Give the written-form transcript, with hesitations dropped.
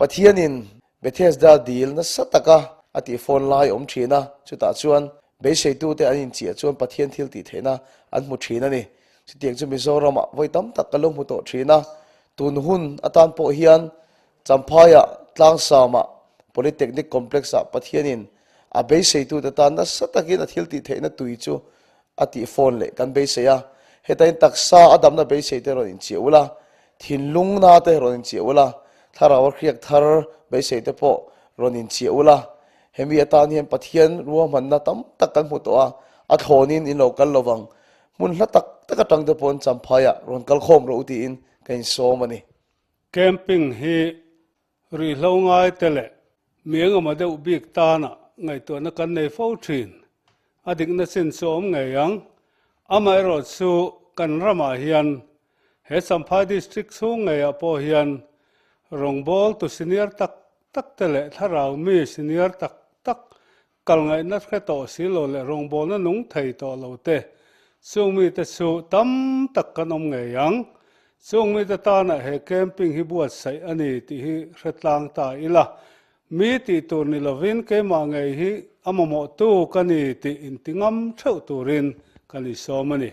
Pathianin Bethesda dil nasa taka a tih fawn lai awm thin a, chutah chuan beiseitute an inchiah chuan Pathian thil tih theihna an hmu thin a ni. Chutiang chu Mizoramah vawi tam tak ka lo hmu tawh thin a, tun hun atan pawh hian Champhaiah Tlangsama Polytechnic Complex-ah Pathianin a beiseitute tan nasa takin a thil tih theihna tui chu a tih fawn leh kan beisei a. Hetain taksa a damna beiseite rawn inchiah ula, thinlung na te rawn inchiah ula, thlarau a hriak thar beiseite pawh rawn inchiah ula. Hemi atan hian Pathian ruahmanna tam tak kan hmu tawh a, a thlawnin in lo kal lovang. Hmun hla tak tak atang te pawhin Champhaiah rawn kal khawm rawh u tiin ka insawm a ni. Camping hi Rihlo ngai te leh mi engemaw deuh bik tana ngaihtuahna kan nei fo thin. A dikna chin chu a awm ngei ang. Amaherawh chu kan ramah hian he Champhai District chhung ngeiah pawh hian rawngbawltu senior tak tak te leh thlarau mi senior tak tak Kal ngaihna hre tawh si lo leh rawngbawlna nung thei tawh lo te, chung mite chu tam tak kan awm ngei ang. Chung mite tanah he camping hi buatsaih a ni tih hi hre tlang ta ila. Mi tih tur ni lovin keimah ngei hi a mamawhtu ka ni tih inti ngam theuh turin kan insawm a ni.